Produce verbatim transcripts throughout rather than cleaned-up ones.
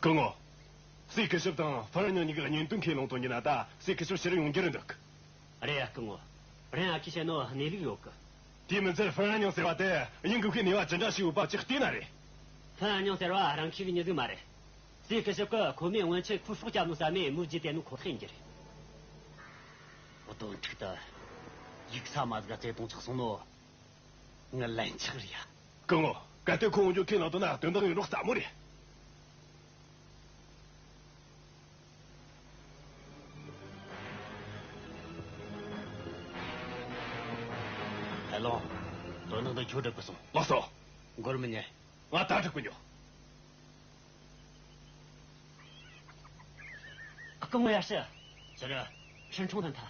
སྐུ་ངོ། སྲས་སྐུ་ཞབས་དང་ཧྥུན་རན་ཉང་གཉིས་ཀྱི་གཉེན་སྟོན་ཁས་བླངས་དོན་གཉིས་ན། ད་སྲས་སྐུ་ཞབས་ཕྱིར་ཡོང་རྒྱུ་རེད་འདུག། རེད་ཡ་སྐུ་ངོ། རེད་ཡ། ཨ་ཁུས་བཤད་ནོ་གནས་ལུགས་ཡོད་གི། དེའི་མི་ཚད་ཧྥུན་རན་ཉང་ཟེར་བ་དེ་ཡིན་གི་ཁོས་ནུས་པ་ཅི་འདྲ་ཞིག་ཡོད་པ་ཅིག་བལྟས་ན་རེད། ཧྥུན་རན་ཉང་ཟེར་བ་རང་ཁྱིའི་མྱི་ཟིག་མ་རེད། སྲས་སྐུ་ཞབས་ཀྱིས་ཁོ་མོས་སྔོན་ཆད་ཁོའི་སྲོག་བསྐྱབས་ནོ་བསམ་ནས་མོའི་རྒྱུད་དེད་ནོ་ཁོ་ཐག་ཡིན་རྒྱུ་རེད། ཨོ། དོན་ཁྲིག་ད། ཡུགས་ས་མ་ཟིག་ག་བརྩེ་དུང་ཆགས་སོང་ནོ། ངའི་ལན་ཆགས་རེད་ཡ། སྐུ་ངོ། གལ་ཏེ་ཁོ་འོང་རྒྱུ་ཁས་བླངས་དོན་ན་དོན་དག་ཡིན་རོགས་སླ་མོ་རེད། ཧེ་ལོ། དོན་དག་འདི་ཁྱོད་སྒྲུབ་གི་སོང་། ལགས་སོ། འགོར་མི་ཉན། ང་ད་སྒྲུབ་གི་འགྱོ། སྐུ་ངོ་ཡར་ཞུ། ཅི་རེད། ཧྲིན་ཁྲུང་ཐོན་ཐལ།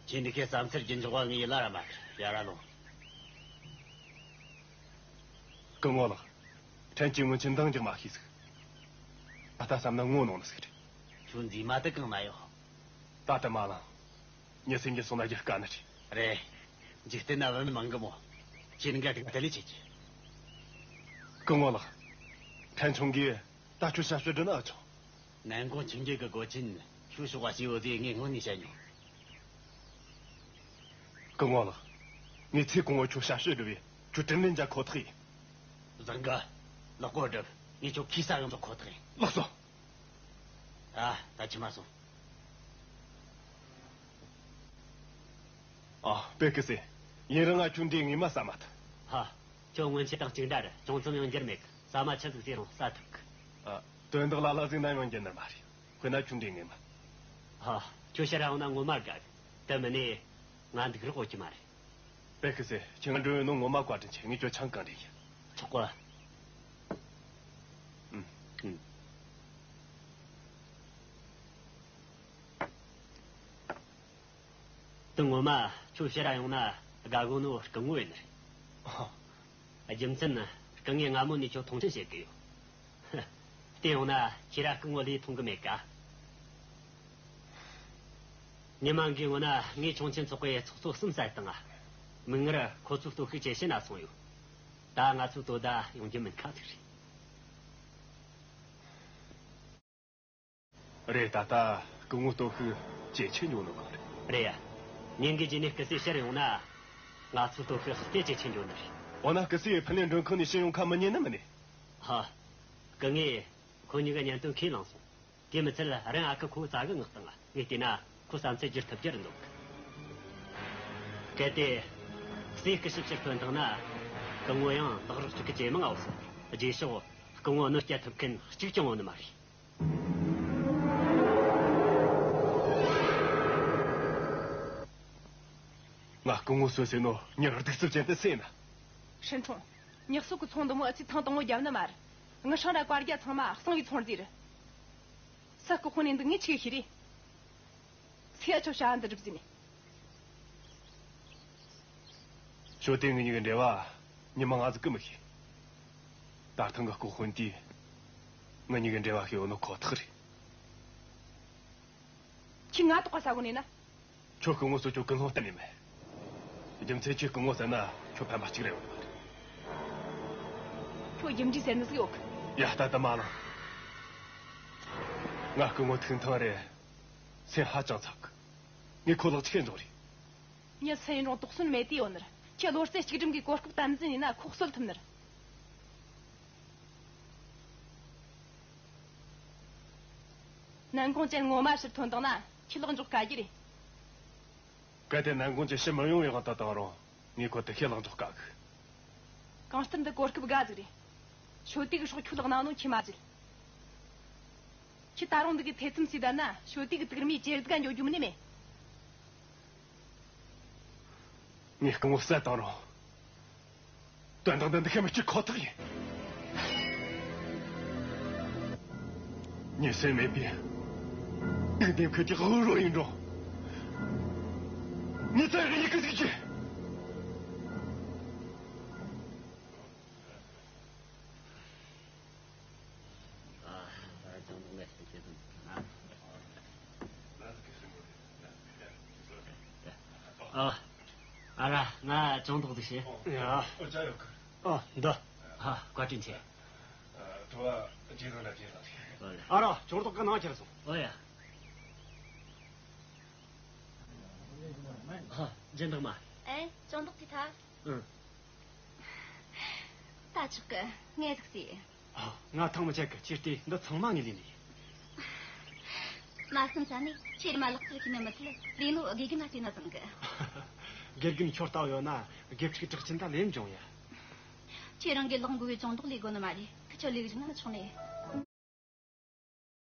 ཁྱེད་འདི་གའི་བསམ་ཚུལ་རྒྱུན་འཇོག་པ་ངའི་ཡིད་ལ་ར་མ་ཁུར། ཡར་ར་ལོངས། སྐུ་ངོ་ལགས། ཕྲན་གྱིས་སྔོན་ཆད་འདང་རྒྱག་མ་ཤེས་ཟིག། ད་ལྟ་བསམ་ན་ངོ་གནོང་ནི་ཟིག་རེད། ཁྱོད་མཛེས་མ་དེ་གང་ན་ཡོད། ད་ལྟ་མ་ལངས། མྱི་སེམས་ཀྱི་སོང་ན་རྒྱུ་དཀའ་ནི་རེད། རེད། འཇིག་རྟེན་ན་བུད་མེད་མང་གི་མོ། ཁྱེད་འགའ་གི་དེ་ལས་ཆེ་གི། སྐུ་ངོ་ལགས། ཕྲན་ཆུང་གིས་ད་ཁྱོད་ཞབས་ཞུ་སྒྲུབ་ན་ཨེ་ཆོག། ནན་གོང་ཆིང་རྒྱལ་གི་སྒོ་ཆེན་ཁྱོད་ཕྱོགས་བ་ཞིག་ཡོད་ཟེར་ངས་སྔོན་ནས་བཤད་མྱོང་། སྐུ་ངོ་ལགས། ངས་ཚེ་གང་བོ་ཁྱོད་ཞབས་ཞུ་སྒྲུབ་པས་ཁྱོད་དྲིན་ལན་འཇལ་ཁོ་ཐག་ཡིན། བཟང་གི། ལག་པོ་སྒྲུབ། ངས་ཁྱོད་ཁེ་ས་ཡོང་ཆོག་ཁོ་ཐག་ཡིན། ལགས་སོ། ཨ། ད་ཕྱི་མ་སོང་། ཨ། པེ་ཀི་སེ། ཡིན་རུང་ང་ཁྱོད་འདྲིས་ངེས་མ་ཟ་མ་ཐུབ། ཧ། ཁྱོད་སྔོན་ཆད་དང་གཅིག་འདྲ་རེད། ཅུང་ཙམ་ཡང་འགྱུར་མེད་གི། ཟ་མ་ཆི་ཟིག་ཟོས་རུང་ཟ་ཐུབ་གི། ཨ། དོན་དག་ལ་ལ་ཟིག་ན་ཡང་འགྱུར་ནི་མ་རེད། དཔེར་ན་ཁྱོད་འདྲིས་ངེས་མ། ཧ། ཁྱོད་ཕྱིར་ར་ཡོང་ན་ངོ་མ་དགའ་གི། དེ་མིན་ནས་ང་འདུག་རོགས་གོ་རྒྱུ་མ་རེད། པེ་ཀི་སེ། ཁྱེད་ང་འགྲོ་ཡོད་ནོ་ངོ་མ་བཀའ་དྲིན་ཆེ། ངས་ཁྱོད་ཆང་གང་འདྲེན་ཡིན། ཆོག་གོ། ཨུམ། ཨུམ། དེ་ངོ་མ་ཁྱོད་ཕྱིར་ར་ཡོང་ན་དགའ་གོ་ནོ་སྐུ་ངོ་ཡིན་ནི་རེད། ཨ། རྒྱུ་མཚན་ནི་སྐུ་ངས་སྔ་མོ་ནས་ཁྱོད་མཐོང་ཆེན་བྱེད་གི་ཡོད། བལྟས་ཡོང་ན་ཁྱེད་ར་སྐུ་ངོ་ལས་མཐོང་གི་མེད་ཀ། ཉི་མ་འགའི་སྔོན་ན་ངས་ཁྱུང་ཆེན་ཚོགས་པའི་ཚོགས་གཙོ་གསུམ་བསད་བཏང་ང་། མིག་སྔར་ཁོ་ཚོའི་སྟོབས་ཤུགས་ཇེ་ཆེ་ན་སོང་ཡོད། ད་ང་ཚོའི་དོ་ཟླ་ཡོང་རྒྱུ་མིན་ཁ་ཐུག་རེད། རེད། ད་ལྟ་སྐུ་ངོ་སྟོབས་ཤུགས་ཇེ་ཆེ་འགྱོ་ནོ་གང་རེད། རེད་ཡ། ཉིན་འགའི་རྗེས་ནས་སྐུ་སྲས་ཕྱིར་ཡོང་ན། ང་ཚོའི་སྟོབས་ཤུགས་སྟེ་ཇེ་ཆེ་འགྱོ་ནི་རེད། འོ་ན་སྐུ་སྲས་ཕིན་ལེ་མགྲོན་ཁང་ནས་ཕྱིར་ཡོང་ཁ་མི་ཉན་ནི་མིན་ནས། ཧ། སྐུ་ངས་ཁོ་གཉིས་ཀྱི་གཉེན་སྟོན་ཁས་བླངས་སོང་། དེ་མི་ཚད་རང་ཨ་ཁུ་ཁོ་བོ་རྩ་གི་མངགས་བཏང་ང་། ངས་བལྟས་ན་ཁོ་བསམ་ཚུལ་བསྒྱུར་ཐུབ་རྒྱུ་རེད་འདུག། གལ་ཏེ་སྲས་སྐུ་ཞབས་ཕྱིར་ཐོན་བཏང་ན། སྐུ་ངོ་ཡང་ལག་རོགས་གཅིག་གི་ཇེ་མང་ང་བུད་སོང་། རྗེས་ཕྱོགས་སྐུ་ངོ་གནོད་སྐྱེལ་ཐུབ་མཁན་གཅིག་ཀྱང་ཡོད་ནི་མ་རེད། ང་སྐུ་ངོ་གསོན་ཟེར་ནོ་མྱི་གདུག་རྩུབ་ཅན་དེ་བསད་ན། ཧྲིན་ཁྲུང་། མྱི་གསོད་གི་ཚོང་འདི་མོ་ཨ་ཙི་ཐེངས་དང་པོ་བརྒྱབ་ནི་མ་རེད། ངའི་ཧྲང་ར་བཀའ་རྒྱ་ཚང་མ་གསང་བའི་ཚོང་རྫས་རེད། ས་ལྐོག་ཁོ་ནས་འདུག། ངས་ཆི་གི་ཤེས་རེད། སུས་ཨ་ཆོ་བྱ་བ་འདི་སྒྲུབ་ཟིན་ནས། ཞོ་ཏེ་ངེད་གཉིས་ཀྱི་འབྲེལ་བ་ཉི་མ་ང་ཟིག་གིས་མི་ཤེས། ད་ཐེངས་གི་ལྐོག་དཔོན་དེས་ངེད་གཉིས་ཀྱི་འབྲེལ་བ་ཤེས་ཡོད་ནོ་ཁོ་ཐག་རེད། ཁྱོས་ང་དོགས་པ་ཟ་གོ་ནས་ན། ཁྱོད་སྐུ་ངོ་གསོད་རྒྱུ་ཀུན་སློང་གཏན་ནས་མེད། རྒྱུ་མཚན་ཁྱོས་སྐུ་ངོ་བསད་ན་ཁྱོད་ཕན་པ་གཅིག་ར་ཡོད་ནི་མ་རེད། ཁྱོད་རྒྱུ་འབྲས་ཟེར་ནི་ཟིག་ཡོད་གི། ཡ། ད་ད་མ་ལངས། ང་སྐུ་ངོ་ཐུག་ཐེངས་རེར་སེམས་ཧ་ཅང་འཚབ་གི། ངས་ཁོ་ལག་ཆ་ཁེར་འཇོག་རེད། མྱི་སུ་ཡིན་རུང་དོགས་ཟོན་མེད་དུ་ཡོད་ནི་རེད། ཁྱོས་བློ་རྩེ་གཅིག་སྒྲིམ་གིས་གོ་སྐབས་དམ་འཛིན་ཡེད་ན་ཁོ་གསོད་ཐུབ་ནི་རེད། ནན་གུང་ཅན་ངོ་མ་ཕྱིར་ཐོན་བཏང་ན་ཁྱོས་ལག་འཇོག་དཀའ་རྒྱུ་རེད། གལ་ཏེ་ནན་གུང་ཅན་ཕྱིར་མི་ཡོང་བའི་དབང་དུ་བཏང་རུང་ངས་ཁོ་དེ་ཤེད་ལག་འཇོག་དཀའ་གི། གང་ལྟར་འདི་གོ་སྐབས་དགའ་ཟིག་རེད། ཞོ་ཏི་གི་སྲོག་ཁྱོད་ལག་ནང་ནོ་ཁྱོས་མ་བརྗེད། ཁྱོས་ད་རུང་འདི་གི་ཐེ་ཚོམ་ཟིག་བསྡད་ན་ཞོ་ཏི་གི་དུག་རྨས་ཇེ་སྡུག་ག་འགྱོ་རྒྱུ་མིན་ནི་མེད། ངས་སྐུ་ངོ་བསད་བཏང་རུང་དོན་དག་འདི་འདི་ག་མི་བྱེད་ཁོ་ཐག་ཡིན། ཉེས་སེམས་མེད་པའི་སྡིག་ལྡན་ཁུར་གྱི་དབུ་རོ་ཡིན་འགྲོ། ངས་ཚ་ཡི་ཡི་གེ་ཟིག་བྱེད། ཨ། ཨ་ར། ང་ཅུང་ཏོག་ཟིག་བྱེད། ཡ། ཨོ། ཅ་ཡོད་གི། ཨ། འདི། ཨ། བཀའ་དྲིན་ཆེ། ཨ། ཐོ་བ་རྗེས་ལ་ལབ་རྗེས་ལ། ཨོ་ལེ། ཨ་ར། ཅུང་ཏོག་གི་ནང་ཁྱེར་སོང་། ཨོ་ཡ། ཨ། སྦྱིན་བདག་མ། ཨེ། ཅུང་ཏོག་ཅི་ཐ། ཨང་། ད་ཆོག་གི། ངས་ཟིག་ཟེར། ཨ། ང་ཐང་མི་ཆད་གི། ཁྱེད་བལྟས། འདི་ཚང་མ་ངས་ལས་ནི་ཡིན། མ་བསམ་ས་ནས་ཁྱེད་མ་ལག་ཁྱེར་གྱི་ནི་མི་ཚད། ལས་ནོ་དགེ་རྒན་ལ་བལྟས་ན་བཟང་གི། དགེ་རྒན་ཁྱོད་ལྟ་བུ་ཡོད་ན་དགེ་ཕྲུག་གྲགས་ཅན་ད་ལེན་འབྱུང་ཡ། ཁྱེད་རང་གི་ལག་མགོ་བའི་ཅུང་ཏོག་ལས་དགོ་ནི་མ་རེད། ཁི་ཆོ་ལས་རིགས་ན་ཆོག་ནས།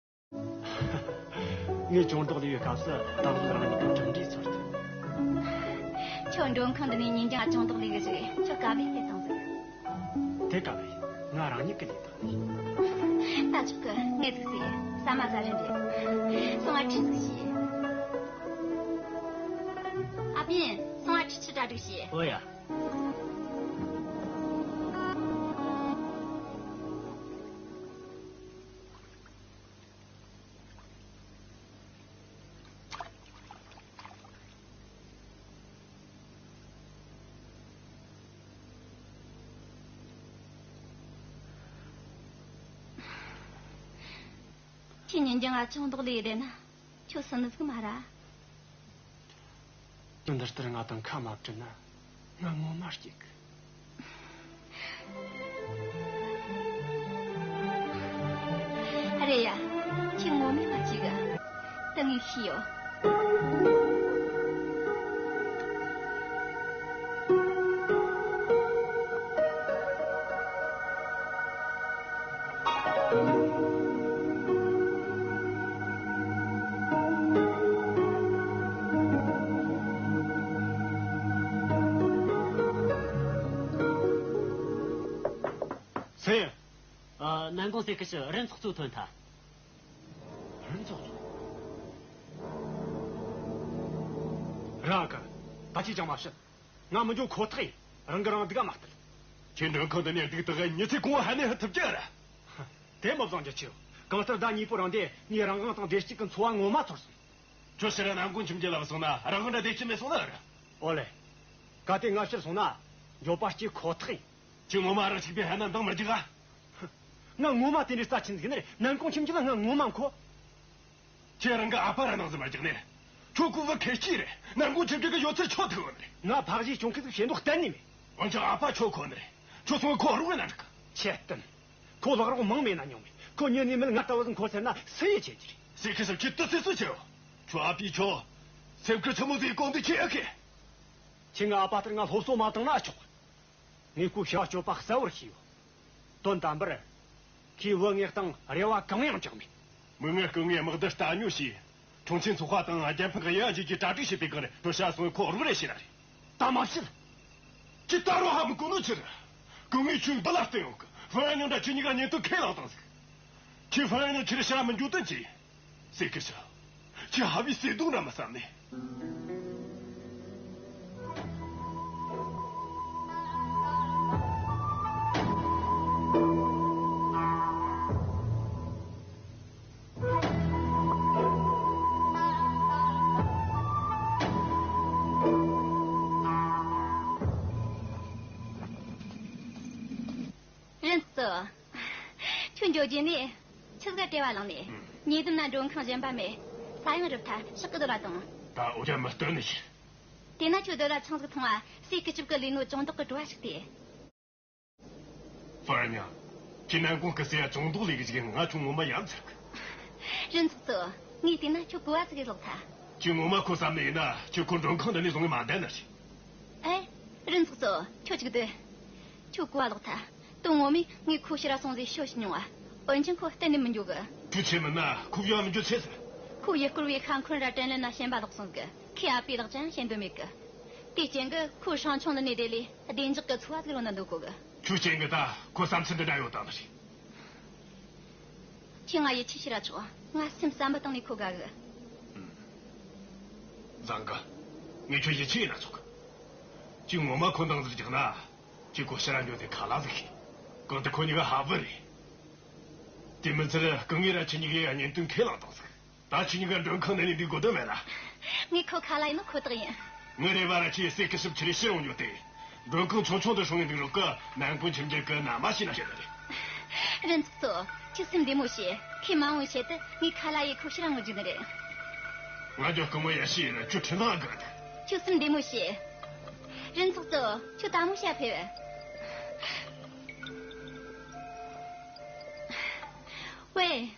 ངས་ཅུང་ཏོག་ལས་པའི་སྐབས་སུ་ད་གཟོད་རང་ཉིད་ཀྱི་གྲུབ་འབྲས་ཚོར་ཐུབ། ཁྱོད་མགྲོན་ཁང་འདི་ནས་ཉིན་རྒྱང་ཅུང་ཏོག་ལས་གི་ཟིག། ཁྱོད་དཀའ་ལས་དེ་བཏང་ཟིག། དེ་དཀའ་ལས་ང་རང་ཉིད་ཀྱིས་ལས་བཏང་ནི། ད་ཆོག་གི། ངས་ཟིག་ཟེར། ཟ་མ་ཟ་རན་རེད། སོང་ང་ཁྲིད་ཟིག་བྱོས། ཨ་ཕིན། སོང་ང་ཁྲིད། ཁྲིད་གྲ་སྒྲིག་བྱོས། ཨོ་ཡ། ཁྱེད་ཉིན་རྒྱང་ང་ཅུང་ཏོག་ལས་བསྡད་ན་ཁྱོད་སུན་ནི་ཟིག་མ་ར། ཁྱོད་འདི་ལྟར་ང་དང་ཁ་མ་བྲལ་ན་ང་ངོ་མ་སྐྱིད་གི། རེད་ཡ། ཁྱེད་ངོ་མས་མ་སྐྱིད་གི། ད་ངས་ཤེས་ཡོད། སུ་ཡིན། ཨ། ནན་གོང་ཟེར་གི་ཤི། རིན་ཚོགས་གཙོ་ཐོན་ཐལ། རིན་ཚོགས་གཙོ། ར་གི། ད་ཅི་ཅང་མ་བཤད། ང་མི་འགྱོ་ཁོ་ཐག་ཡིན། རང་གིས་རང་སྡུག་ག་མ་གཏད། ཁྱེད་མགྲོན་ཁང་འདི་ནས་སྡུག་དག་གི་མྱི་ཚེ་གང་བོ་ཧ་ནས་ཧ་ཐུབ་ཀྱི་ར། དེ་མི་བཟང་རྒྱུ་ཆེ་བོ། གང་ལྟར་ཟླ་གཉིས་པོ་རིང་དེ་ངས་རང་དབང་དང་བདེ་སྐྱིད་ཀྱི་འཚོ་བ་ངོ་མ་ཚོར་སོང་། ཁྱོད་ཕྱིར་ནམ་གུང་ཁྱིམ་རྒྱུད་ལ་བུད་སོང་ན་རང་དབང་དང་བདེ་སྐྱིད་མེད་སོང་ནི་རེད། ཨོ་ལེ། གལ་ཏེ་ང་ཕྱིར་སོང་ན་འགྱོད་པ་སྐྱེ་ཁོ་ཐག་ཡིན། ཁྱོད་ངོ་མ་རང་ཞིག་པའི་ཧ་ན་འདང་མི་རྒྱག་ག། ང་ངོ་མ་དེ་འདྲའི་རྩ་ཆེན་ཟིག་ནི་རེད། ནན་གོང་ཁྱིམ་རྒྱུད་ལ་ང་ངོ་མ་མཁོ། ཁྱེད་རང་གི་ཨ་ཕ་ར་ནང་ཟིག་མ་རྒྱག་ནས། ཁྱོད་ཀུ་བུ་ཁེ་ཅི་རེད། ནན་གོང་ཁྱིམ་རྒྱུད་གི་ཡོད་ཚད་ཁྱོད་ཐུག་ཡོད་ནི་རེད། ང་ཕ་གཞིས་སྐྱོང་མཁན་ཟིག་བྱེད་མདོག་གཏན་ནས་མེད། འོན་ཀྱང་ཨ་ཕ་ཁྱོད་མཁོ་ནི་རེད། ཁྱོད་སོང་ཁོ་རོགས་ན་འགྲིག་གི། ཁྱེད་བསྟུན། ཁོ་ལག་རོགས་མང་མེད་ན་ཉུང་མེད། ཁོ་མྱི་ནས་མེད། ང་ལྟ་བུ་ཟིག་མཁོ་ཚར་ན་སུ་ཡིས་ཆེ་རྒྱུ་རེད། སེ་ཁི་སབ་ཁྱེད་དུ་སེ་སུ་ཆེ་བ། ཁྱོད་ཨ་ཕས་ཁྱོད་སེམས་ཁུར་ཆི་མོ་ཟིག་གོང་དུ་ཁྱེད་ཨེ་ཁེ། ཁྱེད་ངའི་ཨ་ཕ་ལྟར་ང་སློབ་གསོ་མ་བཏང་ན་ཆོག། ངས་ཁོའི་བྱ་སྤྱོད་པ་གསལ་བོར་ཤེས་ཡོད། དོན་དམ་པར། ཁོས་བུ་ངའི་སྟེང་རེ་བ་གང་ཡང་བཅངས་མེད། མིག་སྔར་སྐུ་ངོས་དམག་སྡེ་ལྟ་ཉོ་བྱས། ཁྲུང་ཆིན་ཚོགས་པ་དང་རྒྱལ་ཕམ་གི་དབྱེ་བ་འབྱེད་རྒྱུའི་གྲ་སྒྲིག་བྱེད་པའི་སྒང་རེད། ཁྱོད་ཤ་སོང་ཁོ་རོགས་རེ་བྱས་ན་རེད། ད་མ་བཤད། ཁྱེད་ད་རུང་ཧ་མི་གོ་ནོ་ཆི་རེད། སྐུ་ངོས་ཁྱོད་འདི་ལ་བསྟུན་ཡོང་གི། ཧྥུ་ཡན་ཉང་འདྲ་ཁྱེད་གཉིས་ཀ་གཉེན་སྟོན་ཁས་བླངས་བཏང་ཟིག། ཁྱེད་ཧྥུ་ཡན་ཉང་ཁྱེད་ར་ཕྱིར་མི་འགྱོ་དོན་ཅི། སེ་ཁི་ཤ། ཁྱེད་ཧ་བི་སེ་དུང་ར་མི་བསམ་ནས། རིན་ཚོགས། ཁྱོད་འགྱོ་རྗེས་ནས་ཆི་ཟིག་ག་བྲེལ་བ་ལངས་ནས། ཉེ་དུམ་ན་མགྲོན་ཁང་གཞན་པ་མེད། ས་ཡང་རུབ་ཐལ། ཕྱག་གི་སྡོད་པ་དང་། ད་འུ་ཅག་མི་སྟོན་ནི་ཞིག། དེ་ན་ཁྱོད་སྡོད་ལ་ཆང་ཟིག་འཐུང་བ། སེ་ཁི་ཆུབ་ཀི་ལས་ནོ་ཅུང་ཏོག་གི་བྲོ་བ་ཞིག་སྟེར། ཧྥུ་ཡན་ཉང་། ཁྱེད་ནན་གོང་སྐུ་སྲས་ཡ་ཅུང་ཏོག་ལས་གི་ཅིག་ང་ཁྱོད་ངོ་མ་ཡ་མཚར་གི། རིན་ཚོགས་གཙོ། ངས་བལྟས་ན་ཁྱོད་གོ་བ་ཟིག་གི་ལོག་ཐལ། ཁྱོད་ངོ་མ་ཁོ་བསམ་ནི་ཡིན་ན་ཁྱོད་ཁོ་མགྲོན་ཁང་འདི་ནས་བཟུང་ངས་མ་འདས་ནི་རེད། ཨེ། རིན་ཚོགས་གཙོ། ཁྱོད་ཅིག་སྡོད། ཁྱོད་གོ་བ་ལོག་ཐལ། དོན་ངོ་མས་ངས་ཁོ་ཕྱིར་ར་སོང་ཟིག་ཤོད་ཞུས་མྱོང་བ། འོན་ཀྱང་ཁོ་གཏན་ནས་མི་འགྱོ་གི། ཁྱོད་ཆི་མིན་ན་ཁོ་བྱ་མི་འགྱོ་ཆི་ཟེར། ཁོ་ཡུལ་སྐོར་བའི་ཤ་འཁོན་ར་དྲིན་ལན་ན་ཞེན་པ་ལོག་སོང་ཟིག། ཁོས་ཨ་ཕའི་ལག་ཅན་ཞེན་དོན་མེད་གི། དེ་རྐྱེན་གི་ཁོས་ཧྲང་ཆུང་ལི་ནས་བསྡད་ལས་བདེ་འཇགས་ཀྱི་འཚོ་བ་ཟིག་རོལ་ན་འདོད་གོ་གི། ཁྱོད་རྐྱེན་གི་ད་ཁོ་བསམ་ཚུལ་འདི་འདྲ་ཡོད་དང་ནི་རེད། ཁྱེད་ང་ཡིད་ཆེས་བྱས་ར་ཆོག། ང་སེམས་བསམ་པའི་སྟེང་ནས་ཁོ་དགའ་གི། ཨུམ། བཟང་གི། ངས་ཁྱོད་ཡིད་ཆེས་ཡེད་ན་ཆོག་གི། ཁྱོས་ངོ་མ་ཁོ་འདང་ཟིག་རྒྱག་ན། ཁྱོས་ཁོ་ཕྱིར་ར་འགྱོ་དེ་ཁ་ལ་ཟིག་ཤེས། གང་ལྟར་ཁོ་གཉིས་ཀ་ཧ་བུ་རེད། དེ་མིན་ཚུལ་སྐུ་ངོས་ར་ཁྱེད་གཉིས་ཀའི་གཉེན་སྟོན་ཁས་བླངས་བཏང་ཟིག། ད་ཁྱེད་གཉིས་ཀ་མགྲོན་ཁང་ནང་ནས་འདུག་དགོས་དོན་མེད་ལ། ངས་ཁོ་ཁ་ལ་ཡེད་ནོ་ཁོ་ཐག་ཡིན། ངའི་རེ་བ་ར་ཁྱེད་སེ་གི་ཞིབ་ཆི་རེ་ཕྱིར་འོང་ཡོད་དེ། མགྲོན་ཁང་ཆུང་ཆུང་དུ་སོང་ཡོད་འདུག་རོགས་གི། ནན་གོང་ཁྱིམ་རྒྱུད་གི་མནའ་མ་ཞིག་ན་བཤད་ནི་རེད། རིན་ཚོགས་ཚོ། ཁྱོད་སེམས་བདེ་མོ་བྱོས། ཁོས་མ་འོངས་ཆེད་དུ་ངའི་ཁ་ལ་ཡི་ཁོ་ཤི་རང་ངོ་རྒྱུ་ནི་རེད། ང་ཚོ་སྐུ་ངོ་ཡ་ཤི་ཡིན་ན་ཁྱོད་ཁྲིམས་ལ་དགའ་ད། ཁྱོད་སེམས་བདེ་མོ་བྱོས། རིན་ཚོགས་གཙོ། ཁྱོད་ལྟད་མོ་བྱ་ཕེབས། ཝེ།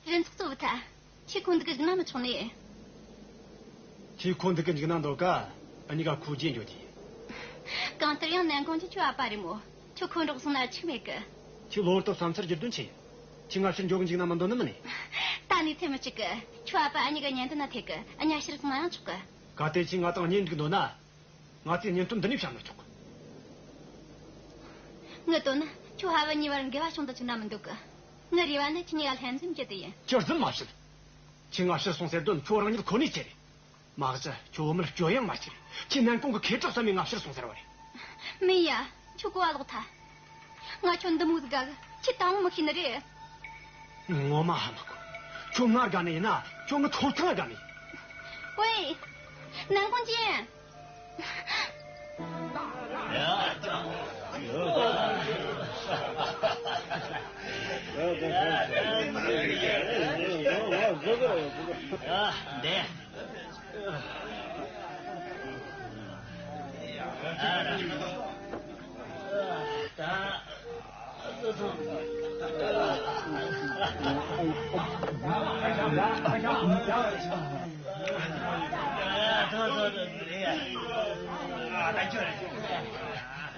རིན་ཚོགས་གཙོ་བུ་ཐ། ཁྱོས་ཁོ་འདི་གི་འཇིགས་སྣང་མི་ཆོག་ནི། ཁྱོས་ཁོ་འདི་གི་འཇིགས་སྣང་འདོད་ཀ། འུ་གཉིས་ཀ་ཁོ་རྗེས་འགྱོ་རྒྱུ་ཡིན། གང་ལྟར་ཡང་ནན་གོང་ཁྱེད་ཁྱོའི་ཨ་ཕ་རེད་མོ། ཁྱོད་ཁོ་འགྲོགས་སོང་ན་འཕྱུགས་མེད་གི། ཁྱོད་གློ་བུར་དུ་བསམ་ཚུལ་བསྒྱུར་དོན་ཆི་ཡིན། ཁྱོས་ང་ཕྱིར་འགྱོ་གི་འཇིགས་སྣང་མི་འདོད་ནི་མིན་ནི། ད་ནི་ཐེ་མི་གཅིག་གི། ཁྱོའི་ཨ་ཕ་འུ་གཉིས་ཀ་གཉེན་དུ་ན་ཐེ་གི། འུ་གཉིས་ཕྱིར་སོང་ན་ཡང་ཆོག་གི། གལ་ཏེ་ཁྱོས་ང་དང་གཉེན་སྒྲིག་འདོད་ན། ང་ཚོས་གཉེན་སྟོན་འདི་ནས་བཤམས་ན་ཆོག། ངའི་དོན་ནི་ཁྱོད་ཕ་བུ་གཉིས་བར་འགལ་བ་བྱུང་དུ་བཅུག་ན་མི་འདོད་གི། ངའི་རེ་བ་ནི་ཁྱེད་གཉིས་ཀ་ལྷན་འཛོམས་བྱེད་དེ་ཡིན། ཁྱོད་རྫུན་མ་བཤད། ཁྱོས་ང་ཕྱིར་སོང་ཟེར་དོན་ཁྱོད་རང་ཉིད་ཁོ་ནའི་ཆེད་རེད། མ་གཞི་ཁྱོད་བུད་མེད་ལ་སྐྱོན་ཡང་མ་བྱས། ཁྱོས་ནན་གོང་གི་ཁེ་གྲགས་བསམས་ནས་ང་ཕྱིར་སོང་ཟེར་བ་རེད། མིན་ཡ། ཁྱོད་གོ་བ་ལོག་ཐལ། ང་ཁྱོད་འདི་མོ་ཟིག་དགའ་གི། ཁྱོས་དང་བོ་མི་ཤེས་ནི་རེད། ངོ་མ་ཧ་མི་གོ། ཁྱོད་ང་དགའ་ནི་ཡིན་ན་ཁྱོད་ངའི་ཐོབ་ཐང་དགའ་ནི་ཡིན། ཝེ། ནན་གོང་ཅན།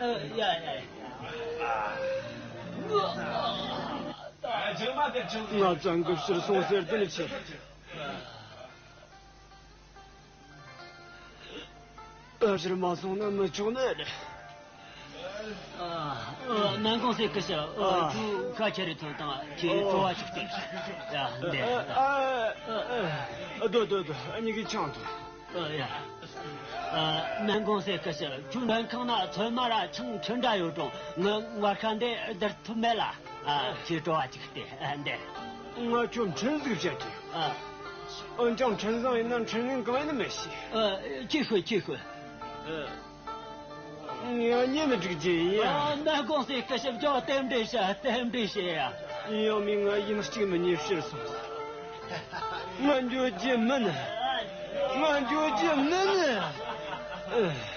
ཡ། འདི། ང་ཚང་གི་ཕྱིར་སོང་ཟེར་དོན་ཆི། ཨ། ཕྱིར་མ་སོང་ན་མི་ཆོག་ནི་རེད། ཨ། ཨ། ནན་གོང་ཟེར་གི་ཤི། ཨ། ཨ། ཁྱོད་ཁ་ཆེ་རེ་ཐོན་དང་ཁྱེད་ཨོ། བྲོ་བ་ཅིག་སྟེར། ཡ། འདི། ཨ། ཨ། ཨ། སྡོད་སྡོད་སྡོད། འུ་གཉིས་ཀས་ཆང་འཐུང་། ཨ། ཡ། ཨ། ནན་གོང་ཟེར་གི་ཤི། ཁྱོད་མགྲོན་ཁང་ན་ཚོད་མ་ར་ཆང་ཁྲི་འདྲ་ཡོད་རུང་ངའི་བར་ཁ་འདི་བསྡུར་ཐུབ་མེད་ལ། ཨ། ཁྱེད་བྲོ་བ་ཅིག་སྟེར། ཨ། འདི། ང་ཁྱོད་འཕྲིན་ཟིག་བཤད་ཀྱི། ཨ། འོན་ཀྱང་འཕྲིན་བཟང་ཡིན་ན་འཕྲིན་ངན་གང་ཡིན་མི་ཤེས། ཨ། ཁྱོས་ཤོད། ཁྱོས་ཤོད། ཨ། ངས་གཉེན་མི་སྒྲིག་རྒྱུ་ཡིན། ཨ། ནན་གོང་ཟེར་གི་ཤི། རྒྱུ་རྟེན་འབྲེལ་བྱ། རྟེན་འབྲེལ་བྱེད་ཡ། ཡང་མིན་ང་ཡིན་གཅིག་མིན་གཉིས་ཕྱིར་སོང་། ང་འགྱོ་རྒྱུ་མིན། ང་འགྱོ་རྒྱུ་མིན། ཨ།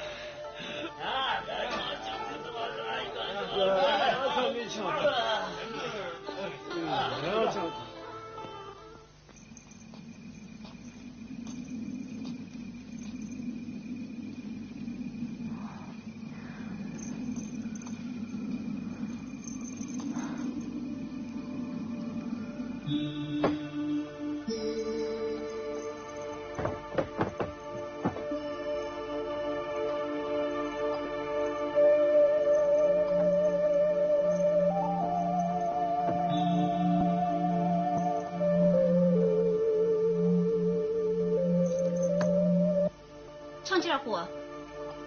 ཆང་ཅི་ར་གོ།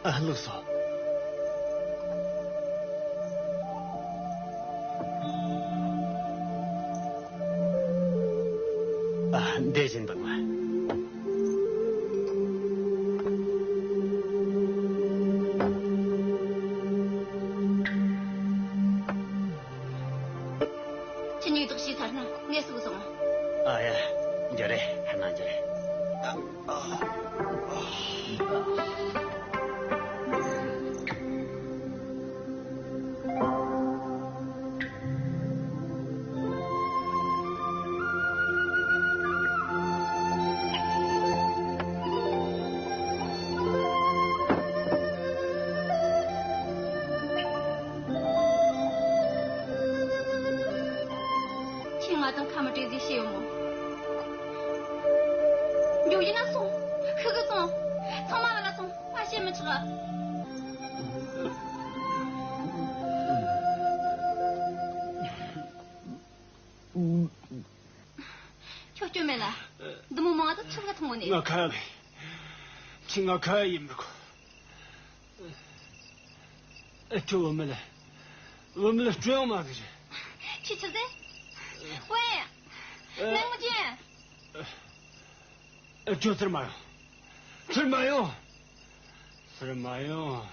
ཨ། ལགས་སོ། ཨ། འདི་བཞིན་འདུག་མ། ཁྱེད་གཉིས་བདག་བྱས་ཚར་ན་ངས་ཟུག་སོང་། ཨ་ཡ། འགྱོ་རེ། ཧ་ན་འགྱོ་རེ། ཁྱེད་ང་དང་ཁ་མི་བྲལ་ཟིག་བྱས་ཡོད་མོ། འགྱོ་ཡིན་ན་སོང་། ཤི་གི་སོང་། ཚང་མ་བ་ལ་སོང་། ང་བཤད་མི་ཆོག། ཁྱོད་སྐྱོན་མེད་ལ། འདི་མོ་མང་དུ་ཚུར་ལ་ཐོངས་ནས། ང་ཁ་ཡ་མེད། ཁྱེད་ང་ཁ་ཡ་ཡིན་མི་དགོས། ཨ། ཁྱོད་བུད་མེད་ལ། བུད་མེད་ལ་སྤྲོད་ཡོང་མ་གི་རེད། ཁྱོད་ཆི་ཟེར། ཝེ། ཨ། ནན་གོང་ཅན། ཨ། ཁྱོད་ཚུར་མ་ཡོང་། ཚུར་མ་ཡོང་། ཚུར་མ་ཡོང་།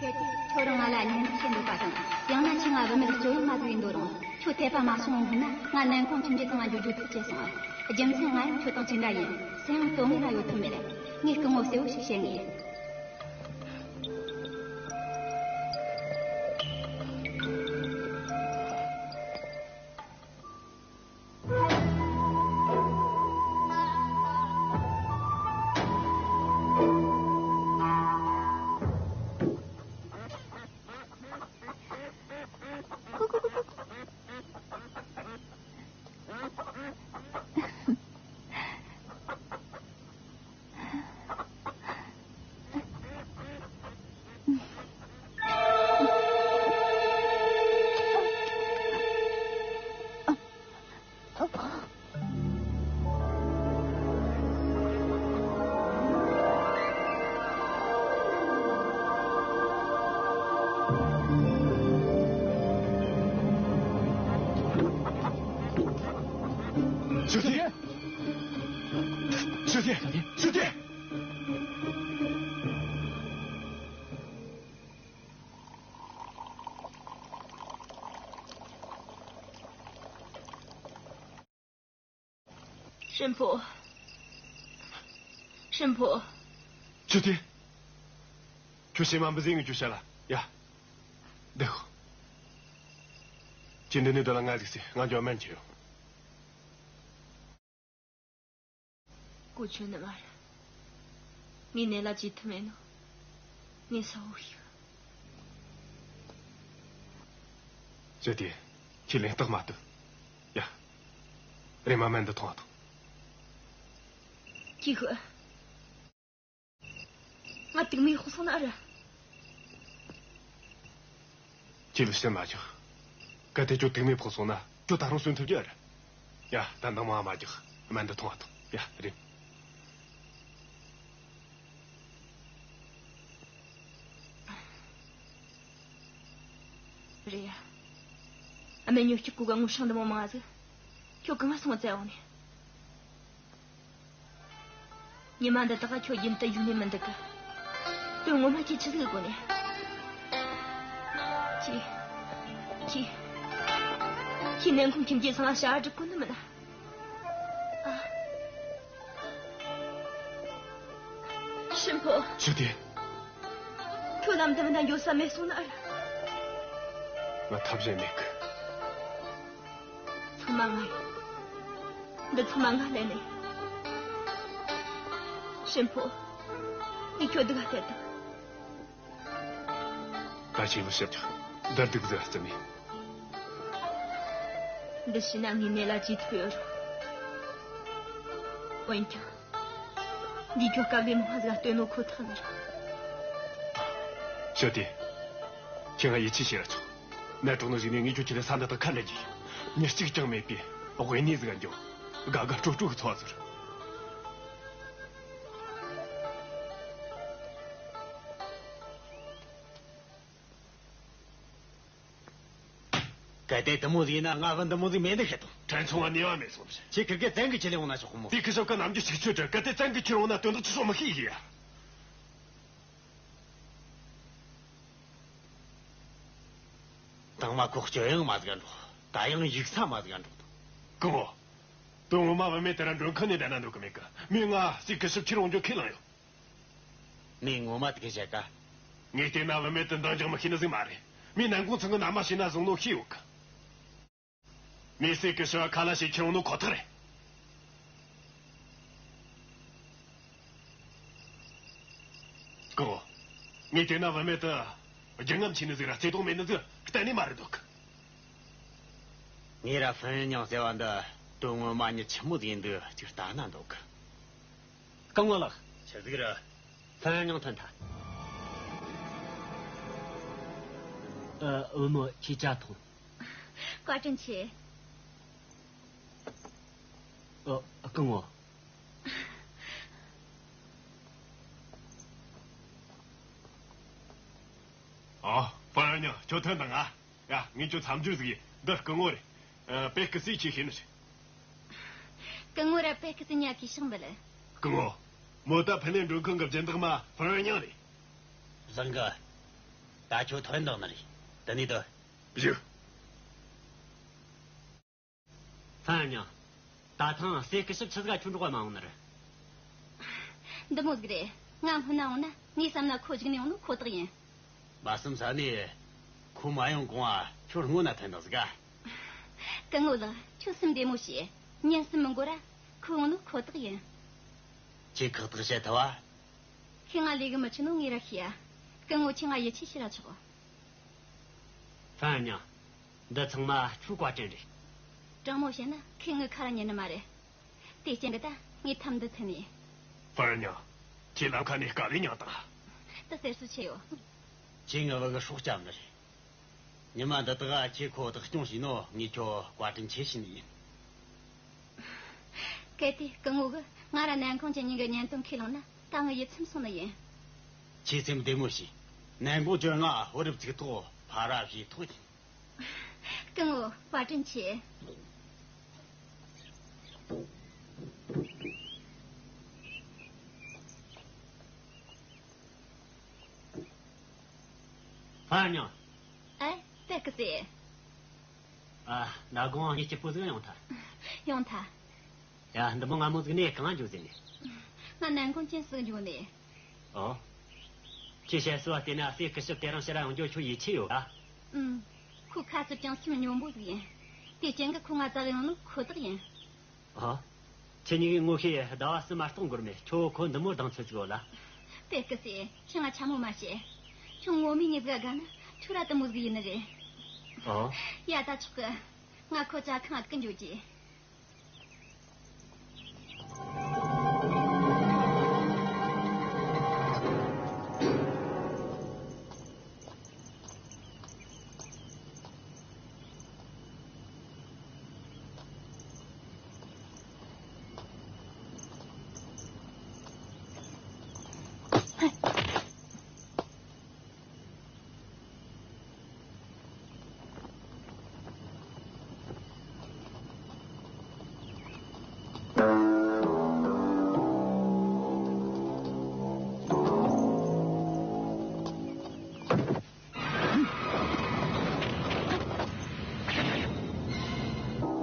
གལ་ཏེ་ཁྱོད་རང་ང་ལ་གཉེན་སྒྲིག་བྱེད་འདོད་པ་དང་། ཡང་ན་ཁྱོས་ང་བུད་མེད་སྤྱོད་ཡོན་མ་ཟིག་ཡིན་འདོད་རུང་། ཁྱོད་དད་པ་མ་སོང་བ་སྔོན་ན་ང་ནན་ཁོང་ཁྱིམ་རྒྱུད་ཚང་ང་འགྱོ་རྒྱུ་ཐག་བཅད་སོང་ང་། རྒྱུ་མཚན་ང་ཡང་ཁྱོད་དང་གཅིག་འདྲ་ཡིན། སུ་ཡང་དོན་དངོས་ལ་གཡོལ་ཐབས་མེད། ངས་སྐུ་ངོ་གསལ་བོ་ཞིག་བཤད་ངེས། ཧྲིན་ཕོ། ཧྲིན་ཕོ། ཆུ་ཐིགས། ཁྱོད་ཕྱི་མ་འབུ་ཟིང་ངས་ཁྱོད་བཤད་ལ་ཡ། བསྡད་ཤོག་ཁྱེད་འདི་ནས་སྡོད་ལ། ང་ཟིག་སི་ང་འགྱོ་སྨན་ཁྱེར་ཡོང་། གོ་ཆོད་ནི་མ་རེད། ངས་ནད་ལ་བཅོས་ཐུབ་མེད་ནོ། ངས་གསལ་བོ་ཤེས། ཞི་བདེ། ཁྱོས་ལན་རྟགས་མ་སྟོན། ཡ། རེམ་མ་སྨན་འདི་འཐུང་བ་དང་། ཀྱི་ཧུ། ང་དུག་མེད་ཕོག་སོང་ན་ཨེ་རེད། ཁྱོས་ལ་བཤད་མ་རྒྱག། གལ་ཏེ་ཁྱོད་དུག་མེད་ཕོག་སོང་ན་ཁྱོད་ད་རུང་གསོན་ཐུབ་རྒྱུ་ཨེ་རེད། ཡ། ད་འདང་མང་མ་རྒྱག། སྨན་འདི་འཐུང་བ་དང་། ཡ། རེམ། རེད་ཡ། ཨ་མས་ཉོ་སྐྱུག་གོ་ག་ངོ་སྲང་འདི་མོ་མང་ཟིག། ཁྱོད་གང་ང་སོང་བཙལ་འོང་ནས། ཉི་མ་འདི་དག་ཁྱོད་རྒྱུན་དུ་བཞུགས་ནས་མི་འདུག་གི། དོན་ངོ་མ་ཁྱོད་ཆི་ཟིག་དགོས་ནས། ཁྱོད། ཁྱོད། ཁྱོད་ནན་ཁོང་ཁྱིམ་རྒྱུད་ཚང་ལ་བྱ་བ་སྒྲུབ་དགོས་ནི་མིན་ན། ཨ། ཧྲིན་ཕོ། ཞི་བདེ། ཁྱོད་ལམ་འདི་མིན་ན་འགྱོ་ས་མེད་སོང་ན་ཨེ་རེད། ང་ཐབས་གཞན་མེད་གི། ཚང་མ་ང་ཡིན། འདི་ཚང་མ་ང་ལས་ནས། ཧྲིན་ཕོ། ངས་ཁྱོད་སྡུག་ག་གཏད་དང་། ད་ཁྱོས་ལོ་ཞིབ་ཀྱང་འདིར་སྡུག་ཟེར་རྩི་མེད། འདི་ཤི་ན་ངས་ནད་ལ་བཅོས་ཐུབ་ཡོད་རུང་། འོན་ཀྱང་། འདིས་ཁྱོད་དཀའ་ལས་མང་ཟིག་སྟོན་ནོ་ཁོ་ཐག་ནི་རེད། ཞི་བདེ། ཁྱོས་ང་ཡིད་ཆེས་བྱས་ར་ཆོག། ནད་དྲུག་ནི་ཟིག་ནས་ངས་ཁྱོད་ཁྲིད་ལས་ས་འདི་དག་ཁ་འབྲལ་རྒྱུ་ཡིན། མྱི་གཅིག་ཀྱང་མེད་པའི་དབེན་གནས་ཟིག་ག་འགྱོ། དགའ་དགའ་སྤྲོ་སྤྲོ་གི་འཚོ་བ་ཟོར། གལ་ཏེ་དེ་མོ་ཟིག་ཡིན་ན་ང་བུ་འདི་མོ་ཟིག་མེད་ནི་ཤེས་དང་། ཕྲན་ཚོང་བ་ནུས་པ་མེད་སོང་ཟིག། ཁྱོས་ཁིར་གེ་བཙན་གི་ཁྲིད་ལས་འོང་ན་ཆོག་གི་མོ། དེ་ཁི་ཤོ་ཀ་ནམ་རྒྱུན་ཞིག་ཆོད་དྲ། གལ་ཏེ་བཙན་གི་ཁྱེར་འོང་ན་དོན་དག་ཆི་སོང་མི་ཤེས་གི་ཡ། དང་མ་ཁོག་སྐྱོ་ཡང་མ་ཟིག་འགྲོ། ད་ཡང་ཡུག་ས་མ་ཟིག་འགྲོ་དང་། སྐུ་ངོ། དོན་ངོ་མ་བུད་མེད་དེ་ར་མགྲོན་ཁང་ནས་བསྡད་ན་འདོད་གི་མེད་གི། མོས་ང་སྲས་སྐུ་ཞབས་ཁྱེར་འོང་རྒྱུ་ཁས་བླངས་ཡོད། ངས་ངོ་མ་དེ་གི་བཤད་ཀ། ངས་བལྟས་ན་བུད་མེད་དེ་འདང་རྒྱག་མི་ཤེས་ནི་ཟིག་མ་རེད། མོས་ནན་གུང་ཚང་གི་མནའ་མ་བྱས་ན་བཟང་ནོ་ཤེས་ཡོད་གི། མོས་སྲས་སྐུ་ཞབས་ཁ་ལ་བྱས་ཁྱེར་འོང་ནོ་ཁོ་ཐག་རེད། སྐུ་ངོ། ངས་བལྟས་ན་བུད་མེད་དེ་རྒྱུ་ངན་ཆེ་ནི་ཟིག་ར་བརྩེ་དུང་མེད་ནི་ཟིག་གཏན་ནས་མ་རེད་འདོད་གི། ངས་ར་ཧྥུན་ཉང་ཟེར་བ་འདི་དོན་ངོ་མ་མྱི་ཆི་མོ་ཟིག་ཡིན་འདུག་ཅིག་ལྟ་ན་འདོད་གི། སྐུ་ངོ་ལགས། ཆི་ཟིག་རེད། ཧྥུན་ཉང་ཐོན་ཐལ། ཨ། བུ་མོ་ཁྱོས་ཇ་འཐུང་། བཀའ་དྲིན་ཆེ། ཨ། སྐུ་ངོ། ཨ། ཧྥུན་ཉང་ཁྱོད་ཐོན་དང་ང་། ཡ། ངས་ཁྱོད་མཚམས་སྦྱོར་ཟིག་ཡེད། འདི་སྐུ་ངོ་རེད། ཨ། པེ་སྐུ་སྲས་ཁྱོས་ཤེས་ནི་རེད། སྐུ་ངོ་ར་པེ་སྐུ་སྲས་གཉིས་ཀ་གུས་ཕྱག་འབུལ། སྐུ་ངོ། མོ་ད་ཕུ་ནེ་མགྲོན་ཁང་གི་སྦྱིན་བདག་མ་ཧྥུན་ཉང་རེད། བཟང་གི། ད་ཁྱོད་ཐོན་དང་ནི་རེད། དེ་ནས་ད། བཞུགས། ཧྥུན་ཉང་། ད་ཐེངས་སྲས་སྐུ་ཞབས་ཆི་ཟིག་ག་ཁྱོད་འགྲོགས་ག་མ་འོང་ནི་རེད། འདི་མོ་ཟིག་རེད། ང་སྔོན་ན་འོང་ན་ངའི་བསམ་ན་ཁོ་གཞུག་ནས་འོང་ནོ་ཁོ་ཐག་ཡིན། མ་བསམ་ས་ནས་ཁོ་མ་ཡོང་གོང་ང་ཁྱོད་སྔོན་ན་ཐོན་དང་ཟིག་ག། སྐུ་ངོ་ལགས། ཁྱོད་སེམས་བདེ་མོ་བྱོས། ཉིན་གསུམ་མི་འགོར་ར་ཁོ་འོང་ནོ་ཁོ་ཐག་ཡིན། ཁྱོས་ཁག་ཐེག་བྱེད་ཐུབ་བ། ཁོས་ང་ལས་གི་མི་ཆུ་ནོ་ངས་ར་ཤེས་ཡ། སྐུ་ངོ་ཁྱོས་ང་ཡིད་ཆེས་བྱས་ར་ཆོག། ཧྥུན་ཉང་། འདི་ཚང་མ་ཁྱོའི་བཀའ་དྲིན་རེད། དྲང་མོ་བཤད་ན་ཁོས་ངའི་ཁ་ར་ཉན་ནི་མ་རེད། དེ་རྐྱེན་གི་ད་ངས་ཐབས་འདི་འཐེན་ནས། ཧྥུན་ཉང་། ཁྱོས་ལམ་ཁ་ནས་དཀའ་ལས་མྱངས་དང་། ད་གསལ་བཤད་ཆེ་ཡོད། ཁྱོས་ངའི་བུ་གི་སྲོག་བསྐྱབས་ནི་རེད། ཉི་མ་འདི་དག་ཁྱོས་ཁོ་བདག་སྐྱོང་བྱས་ནོ་ངས་ཁྱོད་བཀའ་དྲིན་ཆེ་ཞུ་ནི་ཡིན། གལ་ཏེ་སྐུ་ངོ་གིས་ང་ར་ནན་ཁོང་ཅན་གཉིས་ཀྱི་གཉེན་དོན་ཁས་བླངས་ན་ད་ངའི་ཡིད་ཚིམ་སོང་ནི་ཡིན། ཁྱོས་སེམས་བདེ་མོ་བྱོས། ནན་ཁོང་ཅན་ང་བུ་རབས་ཚིག་ཐོག་ཕ་ར་བཞེས་ཐོག་ཡིན། སྐུ་ངོ་བཀའ་དྲིན་ཆེ། ཧྥུན་ཉང་། ཨེ། པེ་སྐུ་སྲས། ཨ། མདང་དགོང་ངེད་གཅིག་པོ་ཟིག་ཡོང་ཐལ། ཡོང་ཐལ། ཡ། འདི་མོ་སྔ་མོ་ཟིག་ནས་གང་འགྱོ་ཟེར་ནས། ང་ནན་ཁོང་ཅན་ཟིག་འགྱོ་ནས། ཨོ། ཁྱོས་བཤད་སྲོལ་བལྟས་ན་སྲས་སྐུ་ཞབས་དེ་རིང་ཕྱིར་ར་ཡོང་རྒྱུ་ཁྱོད་ཡིད་ཆེས་ཡོད་ཨ། ཨུམ། ཁོ་ཁ་སུབ་ཅིང་སེམས་སྙོམས་པོ་ཟིག་ཡིན། དེ་རྐྱེན་གི་ཁོ་ང་བཙལ་ཡོང་ནོ་ཁོ་ཐག་ཡིན། ཨོ། ཁྱེད་གཉིས་ཀས་ངོ་ཤེས་ཟླ་བ་གསུམ་མ་གཏོགས་འགོར་མེད། ཁྱོད་ཁོ་འདི་མོ་སྡང་ཚོད་ཅིག་ཡོད་ལ། དེ་སྐུ་སྲས། ཁྱེད་ང་འཕྱ་སྨོད་མ་བྱེད། ཁྱོད་ངོ་མས་ངེད་ཟིག་ག་དགའ་ན་ཁྱོད་ར་དེ་མོ་ཟིག་ཡིན་ནི་རེད། ཨོ། ཡ། ད་ཆོག་གི། ང་ཁོ་ཇ་ཁང་ང་ཐུག་གི་འགྱོ་རྒྱུ།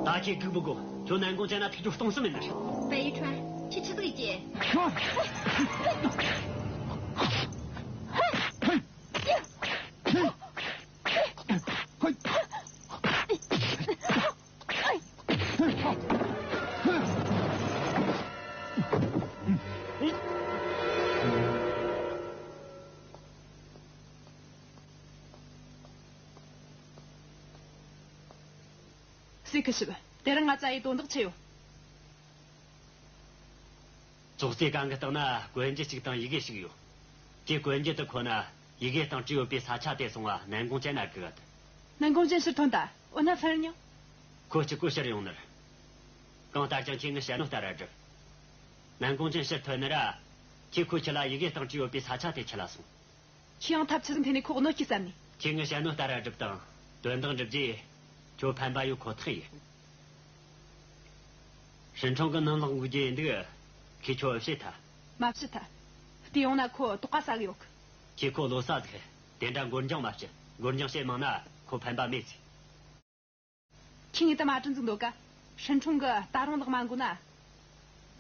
ད་ཁྱེད་སྒུག་མི་དགོས། ཁྱོད་ནན་གུང་ཅན་ན་ཐུག་རྒྱུ་སྟོང་བསམ་མིན་ནི། 北一川，去吃这个姐。 སྲས་སྐུ་ཞབས། དེ་རིང་ང་བཙལ་ཡི་དོན་དག་ཆི་ཡོད། ཅོག་ཙེ་གང་གི་སྟེང་ན་གོན་རྒྱུ་གཅིག་དང་ཡི་གེ་ཞིག་ཡོད། དེ་གོན་རྒྱུ་དེ་ཁོ་ན་ཡི་གེ་སྟེང་བྲིས་ཡོད་པའི་ས་ཆ་དེ་སོང་བ་ནན་གུང་ཅན་ན་སྒུག་ག་དེ། ནན་གུང་ཅན་ཕྱིར་ཐོན་ཐལ། འོ་ན་ཧྥུན་རི་ཉང་། ཁོ་གཅིག་པོ་ཕྱིར་ཡོང་ནི་རེད། གང་ལྟར་ཀྱང་ཁྱེད་ངས་བཤད་ནོ་ལྟར་ར་སྒྲུབ། ནན་གུང་ཅན་ཕྱིར་ཐོན་ནི་ར། ཁྱེད་ཁོ་ཁྱེད་ལ་ཡི་གེ་སྟེང་བྲིས་ཡོད་པའི་ས་ཆ་དེ་ཁྲིད་ལ་སོང་། ཁྱེད་ཡང་ཐབས་ཆི་ཟིག་འཐེན་ནས་ཁོ་གནོད་སྐྱེལ་བསམ་ནི། ཁྱེད་ངས་བཤད་ནོ་ལྟར་ར་སྒྲུབ་དང་། དོན་དག་འགྲུབ་རྗེས་ཁྱོད་ཕན་པ་ཡོད་ཁོ་ཐག་ཡིན། ཧྲིན་ཁྲོང་གི་སྣུམ་ལག་འགུག་རྒྱུ་ཡིན་འདུག་ཁྱེད་ཁྱོད་བཤད་ཐལ། མ་བཤད་ཐལ། དེ་ཡོང་ན་ཁོ་དོགས་པ་ཟ་གི་ཡོད་གི། ཁྱེད་ཁོ་ལོ་ས་ཟིག་དེ་འདྲ་འགོར་འགྱངས་མ་བྱེད། འགོར་འགྱངས་བྱེད་མང་ན་ཁོ་ཕན་པ་མེད་ཟིག་ཁྱེད་ངས་དེ་མ་དྲན་ཟིག་འདོད་ག་ཧྲིན་ཁྲོང་གི་ད་རུང་ལག་མ་འགུག་ན།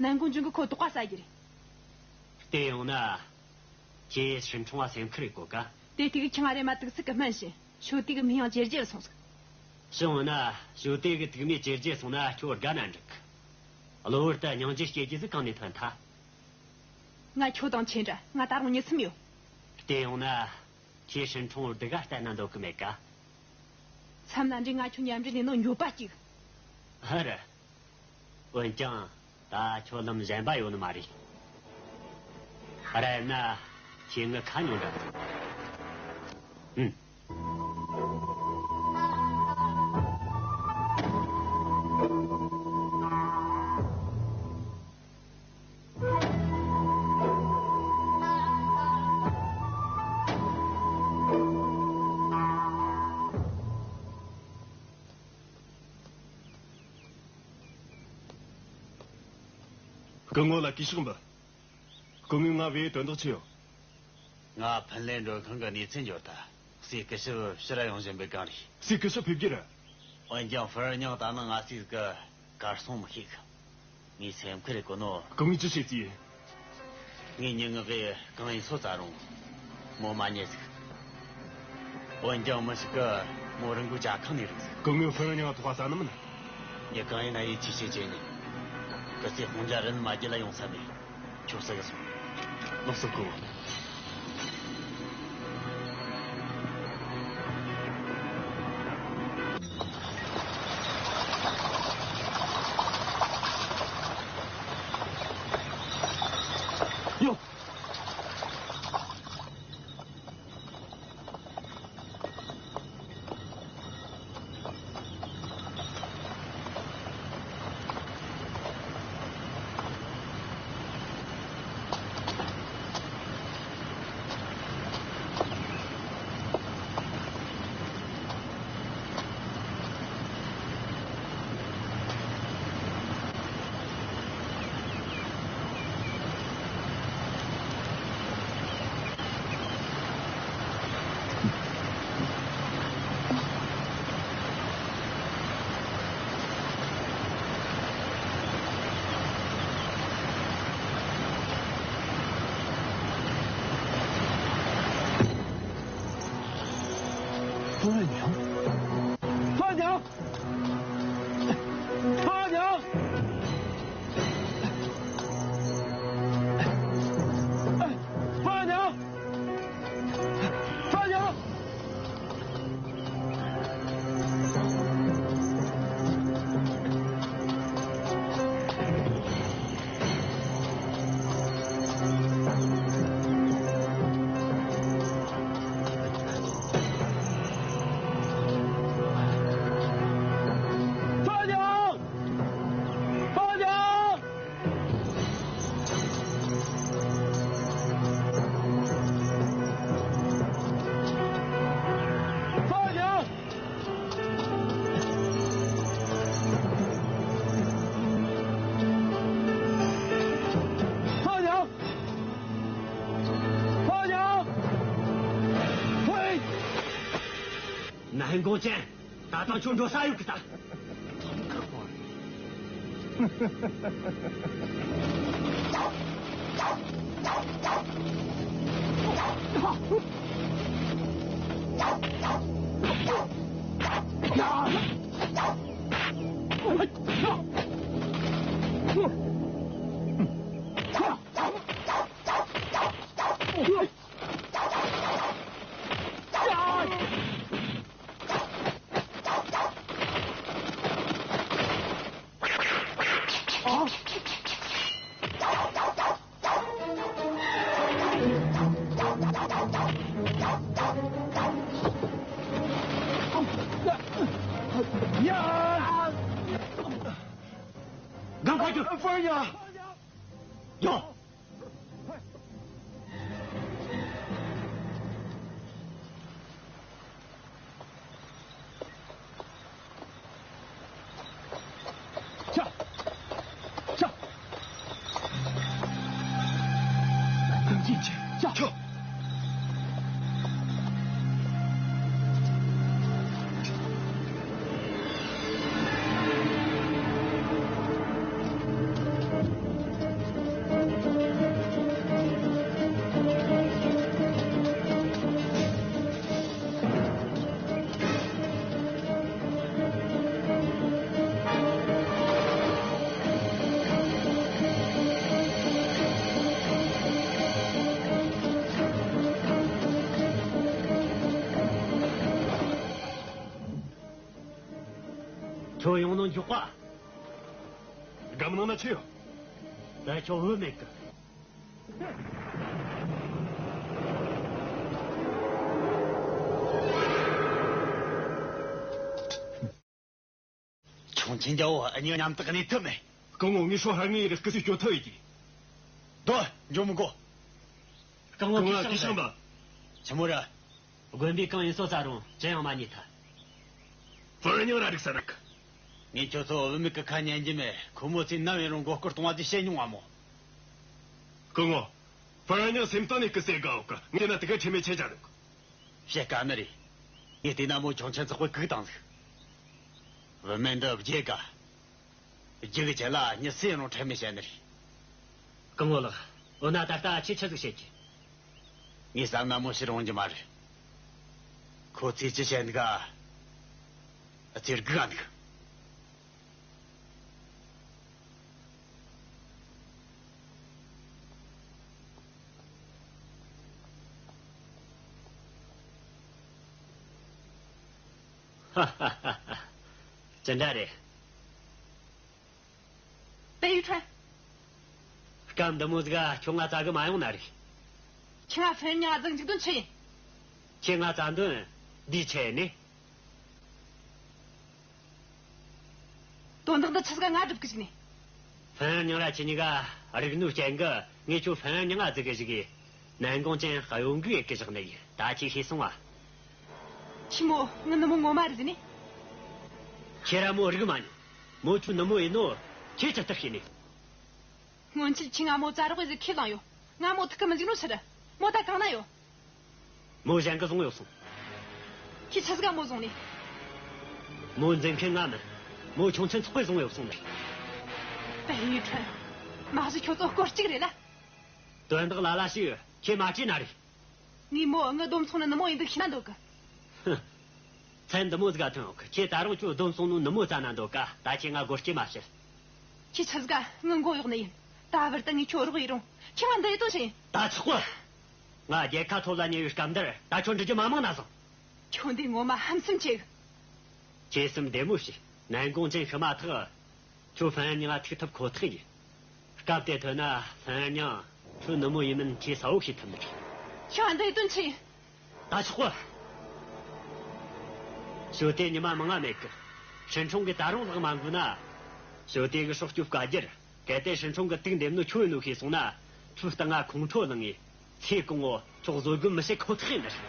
ནན་གུང་ཅན་གིས་ཁོ་དོགས་པ་ཟ་རྒྱུ་རེད། དེ་ཡོང་ན། ཁྱེད་ཧྲིན་ཁྲོང་བ་སེམས་ཁུར་ཡེད་གོ་ག་དེ་དུས་ཁྱེད་ང་རེ་མ་དུག་སུ་གི་སྨན་བྱིན། ཞོ་དེ་གི་མིག་ཡང་ཇེ་རྒྱས་སོང་ཟིག་ཕྱིར་འོང་ན་ཞོ་དེ་གི་དུག་མིག་ཇེ་རྒྱས་སོང་ན་ཁྱོད་དགའ་ན་འགྲིག་གློ་བུར་དུ་སྙིང་རྗེ་སྐྱེ་རྒྱུ་ཟིག་གང་ནས་ཐོན་ཐལ། ང་ཁྱོད་དང་ཁྱེད་འདྲ། ང་ད་རུང་མྱི་སེམས་ཡོད། དེ་ཡོང་ན། ཁྱེད་ཧྲིན་ཁྲོང་བར་སྡུག་ག་གཏན་ན་འདོད་གི་མེད་ག་མཚམས་ན་འདྲེ་ང་ཁྱོད་མཉམ་འབྲེལ་ནས་ནང་འགྱོད་པ་སྐྱེ་གི་ཧ་རེད། འོན་ཀྱང་ད་ཁྱོད་ལམ་གཞན་པ་ཡོད་ནི་མ་རེད། ར་ཡིན་ན་ཁྱེད་ངའི་ཁ་ཉོན་འདྲ་འདུག་ཨུམ། སྐུ་ངོ་ལ་གུས་ཕྱག་འབུལ། སྐུ་ངོས་ང་བོས་དོན་དག་ཆི་ཡོད། ང་ཕིན་ལེ་མགྲོན་ཁང་གི་གནས་ཚུལ་འབྱོར་ཐལ། སྲས་སྐུ་ཞབས་ཕྱིར་ར་ཡོང་བཞིན་པའི་སྒང་རེད། སྲས་སྐུ་ཞབས་ཕེབས་རྒྱུ་རེད། འོན་ཀྱང་ཧྥུན་རི་ཉང་ད་ནངས་ང་སྲས་ཀྱི་གར་སོང་མི་ཤེས་གི་ངས་སེམས་ཁུར་ཡེད་གོ་ནོ། སྐུ་ངོས་ཅི་བྱེད་རྩིས་ཡིན། ངའི་མྱི་ངག་གིས་གང་ཡིན་སོ་བཙལ་རུང་མོ་མ་རྙེད་ཟིག་འོན་ཀྱང་མི་ཞིག་གིས་མོ་རི་མགོའི་ཇ་ཁང་ནས་རིག་ཟིག་སྐུ་ངོས་ཧྥུན་རི་ཉང་ཐོག་ག་ཟ་ནི་མིན། མྱི་གང་ཡིན་ན་ཡིད་ཆེས་བྱེད་ཅེས་ཉིན། སྐུ་ཚེ་ཧོང་རྒྱ་རི་ནི་མ་རྒྱུད་ལ་ཡོང་ས་མེད། ཁྱོད་ཟ་གི་སོང་། ལགས་སོ་སྐུ་ངོ། ཡོ། ལན་ཀོང་ཅན། ད་ཐེངས་ཁྱོད་འགྲོ་ས་ཡོད་གི་ད། གང་ག་རྒྱུ། ཧྥུ་རན་ཉང་། ཡོང་། ཁྱོད་ཡོང་ནོ་མགྱོགས་པ། སྒམ་ནང་ན་ཆི་ཡོད། ད་ཁྱོད་བུད་མེད་གི། ཁྱོད་ཆིན་རྒྱལ་པོ་གཉིས་མཉམ་དུ་གནས་ཐུབ་མེད། སྐུ་ངོ་ངས་ཧྲོ་ཧར་ངའི་རི་སྐུ་སྲིད་སྐྱོ་ཐུབ་ཡིན་གྱི། སྡོད། འཇོག་མི་དགོ། སྐུ་ངོ་སྐུ་ངོ་ཁྱེད་ཤང་ཤང་དང་། ཆི་མོ་རེད། དགོན་པའི་གང་ཡིན་སོ་ས་རུང་ཅི་ཡང་མ་རྙེད་ཐལ། ཧྥུ་རན་ཉང་ར་རིག་ས་རག། ངས་ཁྱོད་ཚོ་བུད་མེད་ཀྱི་ཁ་ཉན་རྒྱུ་མེད། ཁོ་མོ་ཚོས་ནམ་ཡིན་རུང་མགོ་སྐོར་གཏོང་བ་དེ་བཤད་མྱོང་བ་མོ། སྐུ་ངོ། ཧྥུ་རན་ཉང་སེམས་གཏིང་ནས་སྐུ་སྲས་དགའ་འོ་གི། ངས་ན་དེ་ག་ཁྲེལ་མེད་ཆེ་ཆ་རུག། བཤད་དཀའ་ནི་རེད། ངས་བལྟས་ན་མོ་ཁྱོད་ཆེན་ཚགས་པར་གུག་བཏང་ཟིག། བུད་མེད་འདི་བརྗེད་དཀའ། རྒྱུ་གི་ཆེད་ལ་མྱི་སུ་ཡིན་རུང་ཁྲེལ་མེད་བཤད་ནི་རེད། སྐུ་ངོ་ལགས། འོ་ན་ད་ལྟ་ཁྱེད་ཆི་ཟིག་བཤད་རྒྱུ། ངས་བསམ་ན་མོ་ཕྱིར་འོང་རྒྱུ་མ་རེད། ཁོ་ཚོས་ཅི་བཤད་འདུག་ག། ཨ་ཚོས་སྒུག་ག་འདུག། ཧ་ཧ་ཧ་ཧ། ཅི་འདྲ་རེད། པེ་ཡུས་ཁྲན། སྐབས་འདི་མོ་ཟིག་ག་ཁྱོད་ང་བཙལ་གི་མ་ཡོང་ན་རིག། ཁྱེད་ང་ཧྥུ་རན་ཉང་ང་འཛིང་འཇུག་དོན་ཆི་ཡིན། ཁྱེད་ང་བཙལ་དོན་འདིའི་ཆེད་ནས། དོན་དག་འདི་ཆི་ཟིག་ག་ང་སྒྲུབ་གི་བཅུག་ནས། ཧྥུ་རན་ཉང་ར་ཁྱེད་གཉིས་ཀ་རིག་ནོའི་རྐྱེན་གིས་ངས་ཁྱོད་ཧྥུ་རན་ཉང་ང་འཛུལ་གི་བཅུག་གི། ནན་གུང་ཅན་གཡོ་འགུལ་ཡེད་གི་བཞག་ནི་ཡིན། ད་ཁྱེད་ཤེས་སོང་ང་། ཁྱོས་མོ་ངའི་ནུ་མོ་ངོ་མ་རེད་ཟེར་ནས། ཁྱེད་ར་མོ་རིག་མ་མྱོང་། མོ་ཁྱོའི་ནུ་མོ་ཡིན་ནོ་ཁྱེད་ཅི་ལྟར་ཤེས་ནས། སྔོན་ཆད་ཁྱོས་ང་མོ་བཙལ་རོགས་ཡེད་ཟེར་ཁས་བླངས་ཡོད། ང་མོ་ཐུག་གི་མི་འཇུག་ནོ་ཕྱིར། མོ་ད་གང་ན་ཡོད། མོ་གཞན་གིས་བཟུང་ཡོད་སོང་། ཁྱོས་ཆི་ཟིག་ག་མོ་བཟུང་ནས། མོ་འཛིན་མཁན་ང་མིན། མོ་ཁྱུང་ཆེན་ཚོགས་པས་བཟུང་ཡོད་སོང་ནས། པེ་ཡུས་ཁྲན། མ་གཞི་ཁྱོད་ཚོ་སྐོར་གཅིག་རེད་ལ། དོན་དག་ལ་ལ་ཞིག་ཁྱེད་མ་དྲིས་ན་རེད། ངས་མོ་ངའི་སྡོམ་ཚོང་ནི་ནུ་མོ་ཡིན་འདུག་ཤེས་ན་འདོད་གི། ཧུ། ཚན་འདི་མོ་ཟིག་ག་ཐོན་ཡོད་གི། ཁྱེད་ད་རུང་ཁྱོའི་སྡོམ་སོང་ནོ་ནུ་མོ་བཙལ་ན་འདོད་ག། ད་ཁྱེད་ང་སྒོ་སྐྱེས་མ་བཤད། ཁྱོས་ཆི་ཟིག་ག་ངའི་མགོ་གཡོག་ནི་ཡིན། ད་བར་དུ་ངས་ཁྱོད་རོགས་ཡེད་རུང་ཁྱོས་ང་འདི་ཡེད་དོན་ཆི་ཡིན། ད་ཆོག་གི། ང་རྒྱལ་ཁ་ཐོབ་ལ་ཉེ་བའི་སྐབས་འདིར་ད་ཁྱོད་འདྲི་རྒྱུ་མ་མང་ན་བཟང་། ཁྱོད་འདི་ངོ་མ་ཧམ་སེམས་ཆེ་གི། ཁྱེད་སེམས་བདེ་མོ་བྱོས། ནན་གུང་ཅན་ཤི་མ་ཐག་ཁྱོད་ཧྥུན་ཉང་ང་ཐུག་ཐུབ་ཁོ་ཐག་ཡིན། སྐབས་དེ་ཐོན་ན་ཧྥུན་ཉང་ཁྱོད་ནུ་མོ་ཡིན་མིན་ཁྱོས་གསལ་བོ་ཤེས་ཐུབ་ནི་རེད། ཁྱོད་འདི་ཡེད་དོན་ཆི་ཡིན། ད་ཆོག་གི། ཞོ་དེ་ཉི་མ་མང་ང་མེད་གི། ཧྲིན་ཁྲུང་གིས་ད་རུང་ལག་མ་འགུལ་ན། ཞོ་དེ་གི་སྲོག་སྐྱོབ་བཀའ་རྒྱར། གལ་ཏེ་ཧྲིན་ཁྲུང་གི་དུག་འདེབས་ནོ་ཁྱོད་ཡིན་ནོ་ཤེས་སོང་ན། ཁྱོད་སྟེང་ང་ཁོང་ཁྲོ་ལངས་ངེ། ཚེ་གང་བོ་ཁྱོད་བཟོད་སྒོམ་མི་བྱེད་ཁོ་ཐག་ཡིན་ནི་རེད།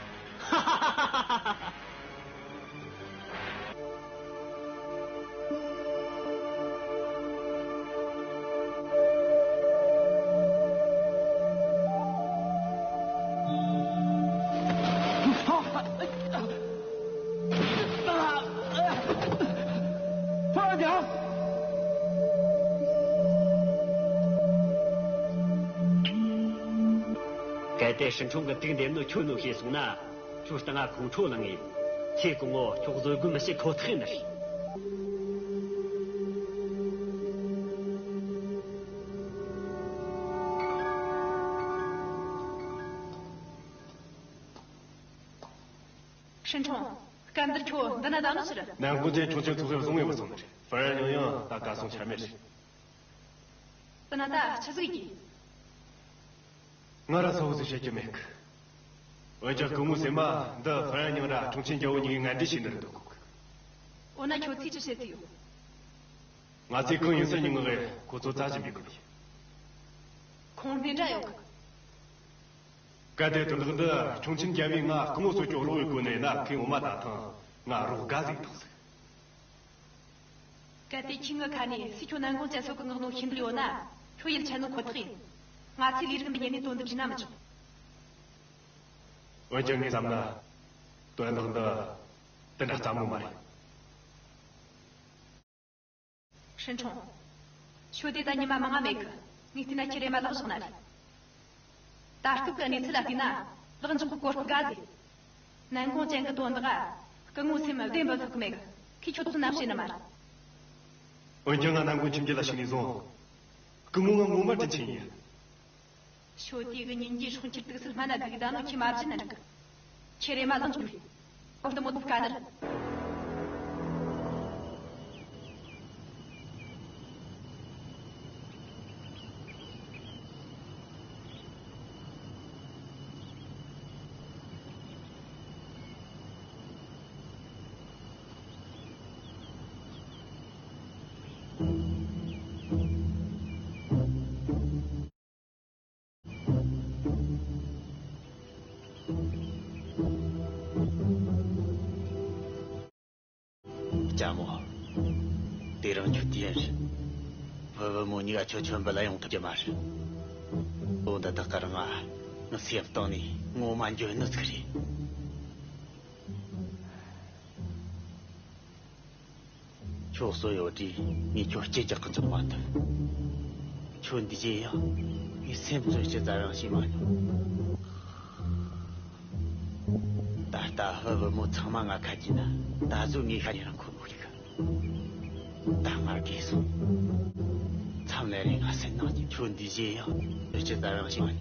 དེ་ཧྲིན་ཁྲོང་གི་དུག་འདེབས་ནོ་ཁྱོད་ནོ་ཤེས་སོང་ན། ཁྱོད་སྟེང་ང་ཁོང་ཁྲོ་ལངས་ངེ། ཚེ་གང་བོ་ཁྱོད་བཟོད་སྒོམ་མི་བྱེད་ཁོ་ཐག་ཡིན་ནི་རེད། ཧྲིན་ཁྲོང་། སྐབས་འདིར་ཁྱོད་འདི་ན་བསྡད་ནོ་ཅི་རེད། ནན་ཀོང་ཅན་ཁྱུང་ཆེན་ཚོགས་ཡོད་བཟུང་ངེ་བུད་སོང་ནི་རེད། ཧྥུ་རན་ཉང་ཡང་ད་ག་སོང་ཆ་མེད་རེད། དེ་ན་ད་ཆི་ཟིག་ཡིན། ང་ར་གསལ་བོ་ཟིག་བཤད་རྒྱུ་མེད་གི། འོན་ཀྱང་སྐུ་ངོ་སྲས་མོ་འདི་ཧྥུ་རན་ཉང་ར་ཁྱུང་ཆེན་རྒྱལ་བོ་གཉིས་ཀས་ངན་འབྲེལ་བྱས་ནི་རེད་འདོད་གོ་གི། འོ་ན་ཁྱོད་ཚོས་ཅི་བཤད་རྩིས་ཡོད། ང་ཚོས་གང་ཡིན་ཟེར་མྱི་ངག་གིས་ཁོ་ཚོ་རྩ་ཞིག་མི་དགོས་པས། ཁོང་སྣེ་འདྲ་ཡོད་གི། གལ་ཏེ་དོན་དག་འདི་ཁྱུང་ཆེན་རྒྱལ་བོས་ང་སྐུ་ངོ་གསོད་རྒྱུ་ཀློག་ཡོད་གོ་ནི་ཡིན་ན། ཁོས་ངོ་མ་ད་ཐེངས་ང་རོགས་དགའ་ཟིག་བཏང་ཟིག། གལ་ཏེ་ཁྱོས་ངའི་ཁ་ནས་སུས་ཁྱོད་ནན་ཀོང་ཅན་གསོད་གི་མངགས་ནོ་ཤེས་འདོད་ཡོད་ན། ཁྱོད་ཡིད་ཆད་ནོ་ཁོ་ཐག་ཡིན། ང་ཚོས་ལས་རིགས་འདི་ཉིད་ནས་དོན་འདི་བསྒྲུབས་ན་མི་ཆོག། འོན་ཀྱང་ངས་བསམ་ན། དོན་དག་འདི་དེ་འདྲ་སླ་མོ་མ་རེད། ཧྲིན་ཁྲོང་། ཁྱོད་དེ་ད་ཉི་མ་མང་ང་མེད་གི། ངས་བལྟས་ན་ཁྱེད་རེམ་མ་ལག་བཞག་ན་རེད། ད་སྐབས་ཀྱི་གནས་ཚུལ་ལ་བལྟས་ན་ལག་འཇོག་གི་གོ་སྐབས་དགའ་ཟིག། ནན་ཀོང་ཅན་གི་དོན་དག་སྐུ་ངོ་སེམས་བདེ་འབུལ་ཐུབ་གི་མེད་གི། ཁོས་ཁྱོད་ཐུག་ན་བཤད་ནི་མ་རེད། འོན་ཀྱང་ང་ནན་ཀོང་ཁྱིམ་རྒྱུད་ལ་ཞུགས་ནས་བཟུང་། སྐུ་ངོ་ང་ངོ་མ་དྲིན་ཆེན་ཡིན། ཁྱོད་དེ་གི་ཉིན་རྒྱུན་སྲོག་ཁྱེར་དུག་སེལ་སྨན་སྣ་སྒུག་གི་བསྡད་ནོ་ཁྱོས་མ་བརྗེད་ན་འགྲིག་གི། ཁྱེད་རེམ་མ་ལག་འཇོག་རེད། འོ་འདི་མོ་ཐོབ་དཀའ་ནི་རེད། ལྕམ་མོ། དེ་རིང་ཁྱོད་དུས་ཡུན་རེད། བུ་བུ་མོ་གཉིས་ཀ་ཁྱོད་མཆོད་འབུལ་ལ་ཡོང་ཐུབ་རྒྱུ་མ་རེད། ལོ་འདི་དག་གི་རིང་ང་ངི་སེམས་གཏིང་ནས་ངོ་མ་འགྱོད་ནི་ཟིག་རེད། ཁྱོད་གསོན་ཡོད་དུས་ངས་ཁྱོད་སྐྱིད་རྒྱག་གི་འཇོག་མ་ཐུབ། ཁྱོད་འདས་རྗེས་ཡང་ངས་སེམས་ཚོར་ཅི་ཙམ་ཡང་བྱས་མ་མྱོང་། ད་ལྟ་བུ་བུ་མོ་ཚང་མ་ང་ཁ་གྱེས་ན། ད་གཟོད་ངའི་ཤ་ཉེ་རང་ཁོ་མོ་ཞིག་གི། ད་ང་རྒས་སོང་། མཚམས་ལས་རེ་ང་སེམས་ནང་གི། ཁྱོད་འདས་རྗེས་ཡང་ཅི་ཙམ་ཡང་བྱས་མ་མྱོང་།